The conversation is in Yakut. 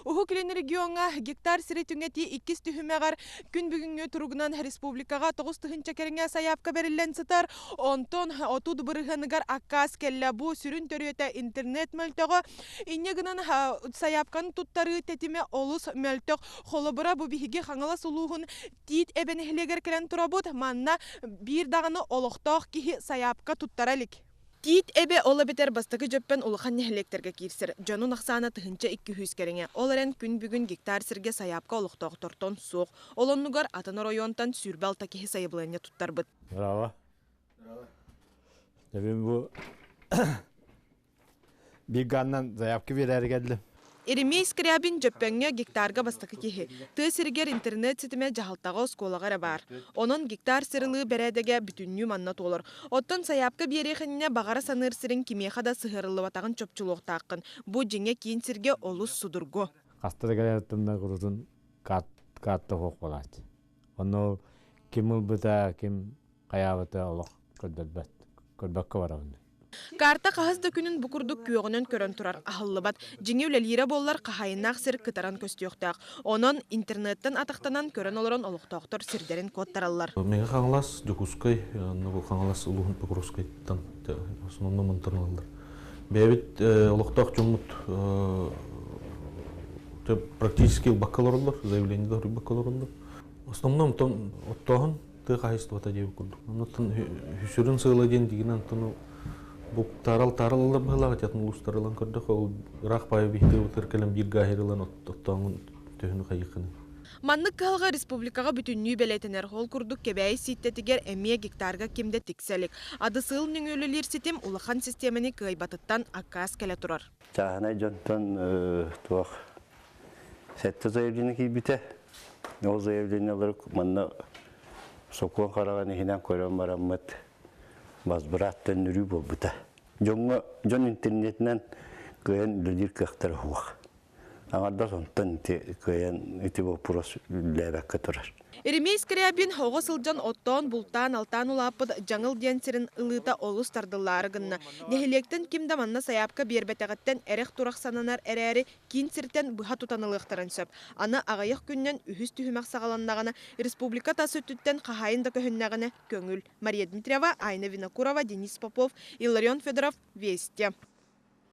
Уһук Илин региоҥҥа гектар сири түҥэтии иккис түһүмэҕэр күн бүгүҥҥү туругунан республикаҕа 9 тыһыынча кэриҥэ сайаапка бэриллэн сытар. Онтон 30 бырыһыаныгар аккаас кэллэ. Бу сүрүн төрүөтэ интернет мөлтөҕө. Инньэ гынан сайаапканы туттарыы тэтимэ олус мөлтөх. Холобура, бу биһиги Хаҥалас улууһун Тиит Эбэ нэһилиэгэр кэлэн турабыт. Манна биир даҕаны олохтоох киһи сайаапка туттара илик. Тиит Эбэ ол эбэтэр Бастакы Дьөппөн улахан нэһилиэктэргэ киирсэр. Дьонун ахсаана 1200 кэриҥэ. Ол эрэн күн бүгүн гектар сиргэ сайаапка олохтоохтортон суох. Ол оннугар атын оройуонтан 26 киһи сайабылыанньа туттарбыт. Браво. Дебин бу биир заявка биэрээри кэллим. Еремей Скрябин Дьөппөҥҥө гектарга бастакы киһи. Тыа сиригэр интернет ситимэ дьаһалтаҕа, оскуолаҕа эрэ баар. Онон гектар сир ылыы бэрээдэгэ бүтүннүү манна туолар. Оттон сайаапка биэриэх иннинэ баҕара саныыр сириҥ кимиэхэ да сыһыарыллыбатаҕын чопчулуохтааххын. Бу дьиҥэ киин сиргэ олус судургу. Хаста да кэлэн курутун карта суох буолааччы. Онно ким ылбыта, ким хайаабыта олох көрдөрбөт. Көрбөккө барабын. Карта хаһыс да күнүн бу курдук күөҕүнэн көрөн турар, аһыллыбат. Дьиҥэ үлэлиирэ буоллар хаһаайыннаах сир кытаран көстүөхтээх. Онон интернеттэн атахтанан көрөн олорон олохтоохтор сирдэрин куоттараллар. Мэҥэ Хаҥалас, Дьокуускай, бу Хаҥалас улууһун Покровскайтан основном онтон ылаллар. Бэйэбит олохтоох дьоммут практически ылбакка олороллор, заявление да ылбакка олороллор. В основном оттооһун тыа хаһайыстыбата диэбит курдук. Оннуттан сүрүн сыала диэн дигинэн онтон бу таарал тааралалар быһылаах атын улуустар ылан көрдөх ол ыраах баайы биһиги кэлэн биир гаһир ылан оттооҥун төһөнү хайыххыны. Маннык кыһалҕа республикаҕа бүтүннүү бэлиэтэнэр. Ол курдук Кэбээйи Сииттэтигэр эмиэ гектарга ким да тиксэ илик. АДСЛ нөҥүө үлэлиир ситим улахан систиэмэни кыайбатыттан аккаас кэлэ турар. Чааһынай дьонтон туох сэттэ заявление киирбитэ. Ол заявлениелары манна сокуон хараҕын иһинэн көрөн бараммыт возврат төннөрүү буолбута. Дьоҥҥо дьон интернетинэн кыайан үлэлиир кыахтара суох. Аҥардас онтон ити кыайан ити вопрос үллээбэккэ турар. Еремей Скрябин оҕо сылдьан оттоон, бултаан, алтаан улааппыт Дьаҥыл диэн сирин ылыыта олус тардыллаары гынна. Нэһилиэктэн ким да манна сайаапка биэрбэтэҕиттэн эрэх-турах сананар эрээри, киин сиртэн быһа тутан ылыахтарын сөп. Аны аҕыйах күнүнэн үһүс түһүмэх саҕаланнаҕына, республика тас өттүттэн хаһаайын да көһүннэҕинэ көҥүл. Мария Дмитриева, Айна Винокурова, Денис Попов, Илларион Федоров, Вести.